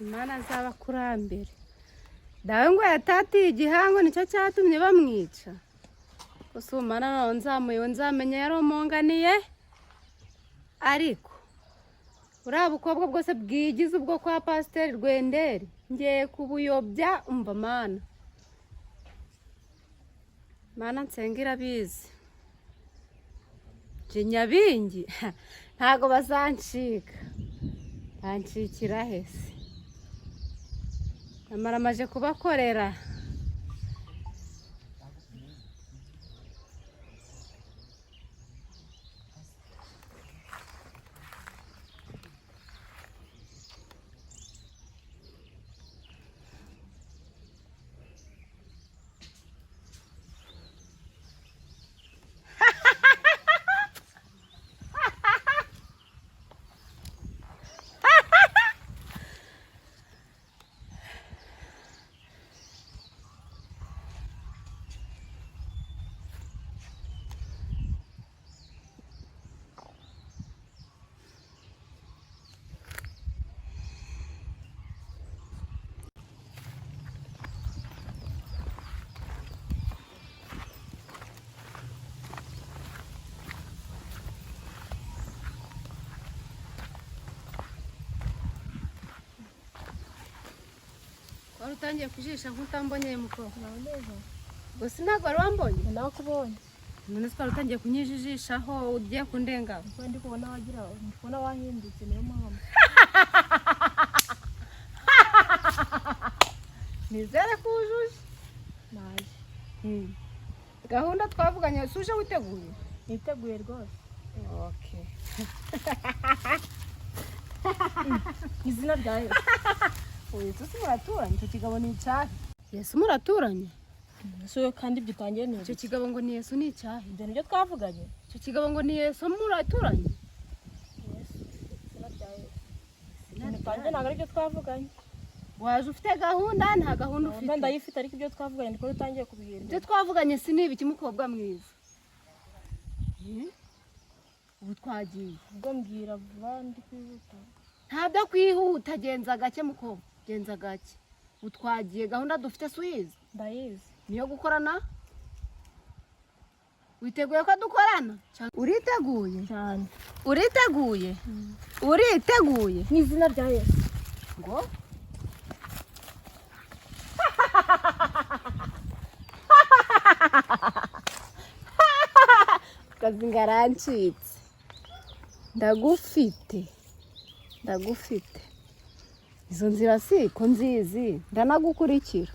Imana z'abakurambere. Dawe ngo yatatiye igihango, nicyo cyatumye bamwica. Gusa ubu Mana nawe nzamuye nzamenya yaromonganiye, ariko buriya bukobwa bwose bwigize ubwo kwa Pasiteri Rwenderi ngiye kubuyobya. Umva Mana, Mana nsenga irabizi. Nje Nyabingi ntago bazancika, bancikira hese? Namara amaje kubakorera. Wari utangiye kujisha nk'utambonyeye, mukobwa. Nawe neza. Gusa ntabwo wari wambonye. Nakubonye. None se twari utangiye kunyijijishaho, ugiye kundenga? Kuko ndi kubona wagira, ndi kubona wahindutse, niyo mpamvu. Nizere ko wujuje. Naje. Gahunda twavuganye, si uje witeguye? Niteguye rwose. Okay. Izina rya Yesu. Yesu si muraturanye? Icyo kigabo ni icyahe? Yesu muraturanye? Ese kandi ibyo utangiye ni Icyo kigabo ngo ni Yesu ni icyahe? Ibyo nibyo twavuganye. Icyo kigabo ngo ni Yesu muraturanye? Yesu, izina rya Yesu. Ibintu utangiye ntabwo aribyo twavuganye. Waje ufite gahunda? Nta gahunda ufite? Gahunda ndayifite, ariko ibyo twavuganye ndiko utangiye kubihindura. Ibyo twavuganye si ni ibiki, mukobwa mwiza? Ubu twagiye. Ubwo mbwira vuba, ndi kwihuta. Ntabwo kwihuta, genza gake mukobwa, genza gake. Ubu twagiye, gahunda dufite si uyizi? Ndayizi. Niyo gukorana. Witeguye ko dukorana? Uriteguye? Cyane. Uriteguye? Uriteguye? Mu izina rya Yesu. Ngo akazi ngarancitse. Ndagufite, ndagufite. Izo nzira si ko nzizi, ndanagukurikira.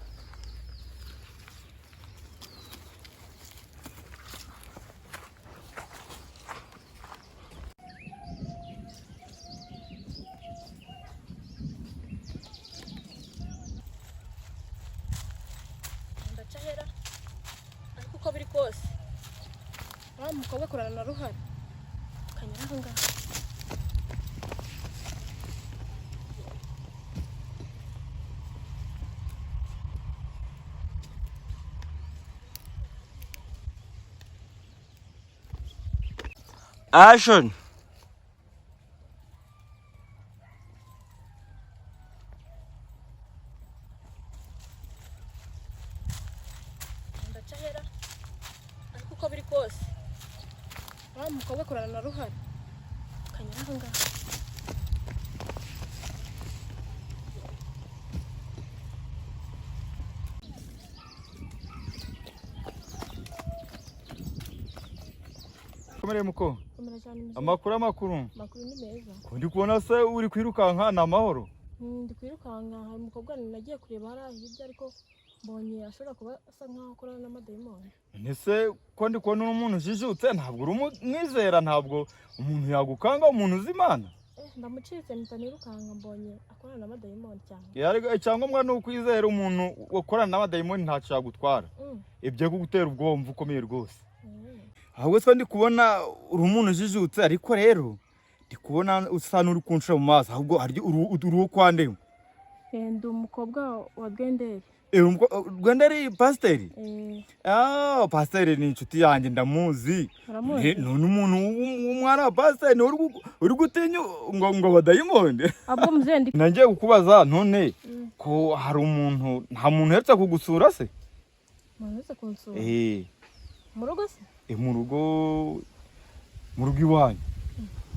Ndaca ahera, ariko uko biri kose wa mukobwa akorana na Ruhara kanyura aho ngaho. Action! Ndaca ahera, ariko uko biri kose wa mukobwa akorana na Ruhara kanyura aho ngaho. Komereye muko? Komera cyane muzehe. Amakuru, amakuru? Amakuru ni meza. Ko ndi kubona se uri kwirukanka, ni amahoro? Ndi kwirukanka, hari umukobwa nagiye kureba hariya hirya, ariko mbonye ashobora kuba asa nkaho akorana n'amadayimoni. Ese ko ndi kubona uri umuntu ujijutse, ntabwo uri umwizera, ntabwo umuntu yagukanga, umuntu uzi Imana? Ndamucitse mpita nirukanka, mbonye akorana n'amadayimoni cyane. Ariko icyangombwa ni ukwizera. Umuntu wakorana n'abadayimoni ntacyo yagutwara. Ibyo kugutera ubwoba ukomeye rwose. Ahubwo se ndi kubona uri umuntu ujijutse, ariko rero ndi kubona usa n'uri kunshira mu maso. Ahubwo harya uri uwo kwa nde? Ndi umukobwa wa Rwenderi. Rwenderi pasiteri? Eh. Ah, pasiteri ni inshuti yanjye, ndamuzi. Uramuzi? None umuntu w'umwana wa pasiteri niwe uri gutinya ngo badayimoni? Ahubwo muzehe ndi Nangiye kukubaza none ko hari umuntu, nta muntu uherutse kugusura se? Umuntu wese kunsura? Eh. Mu rugo se? Mu rugo iwanyu.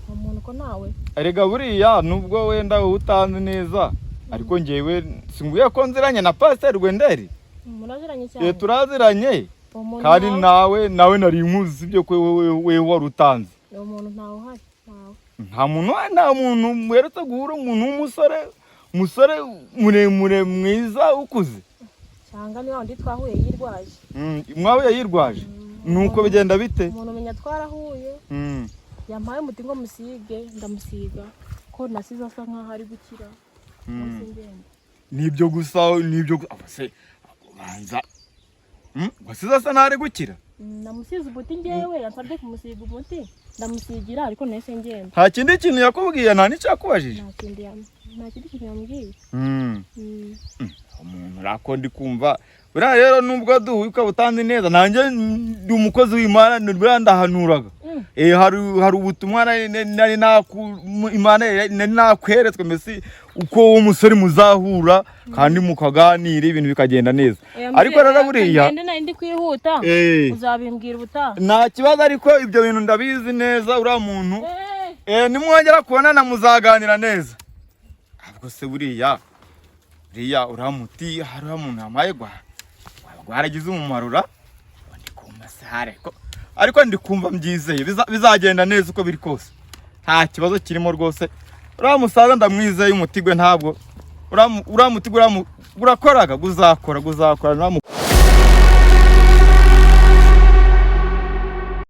Uwo muntu ko nawe? Erega buriya nubwo wenda wowe utanzi neza, ariko ngewe singuye ko nziranye na pasiteri Rwenderi. Muraziranye cyane? Turaziranye. Uwo muntu Kandi ntawe. nawe nari nkuzi ibyo ko wewe wari utanzi. Uwo muntu ntawe uhari, ntawe. Nta muntu muherutse guhura, umuntu w'umusore, umusore muremure mwiza ukuze? Cyangwa ni wa wundi twahuye yirwaje. Mwahuye yirwaje, nuko bigenda bite? Umuntu umenya twarahuye, yampaye umuti ngo musige, ndamusiga, ko nasize asa nkaho ari gukira. Munsi ngenda. Nibyo gusa, nibyo aba se banza, wasize asa n'ari gukira? Namusize umuti ngewe, yansabye kumusiga umuti, ndamusigira, ariko nahise ngenda. Nta kindi kintu yakubwiye, nta n'icyo yakubajije? Nta kindi kintu yambwiye. Umuntu urako ndi kumva buriya rero nubwo duhuye ukaba utanzi neza, nanjye ndi umukozi w'Imana, buriya ndahanuraga. Hari ubutumwa nari Imana nari nakweretswe, mbese uko uwo musore muzahura kandi mukaganira, ibintu bikagenda neza. Ariko rero buriya ngende, nari ndi kwihuta. Uzabimbwira ubutaha. Nta kibazo, ariko ibyo bintu ndabizi neza uriya muntu. Eh. Nimwongera kubonana muzaganira neza. Ahubwo se buriya uriya muti hari muntu yampaye gwaragize umumaro ra? Ndi kumva se hari ariko ndi kumva mbyizeye bizagenda neza uko biri kose, nta kibazo kirimo rwose. Uriya musaza ndamwizeye, umuti gwe ntabwo uriya muti urakoraga, guzakora.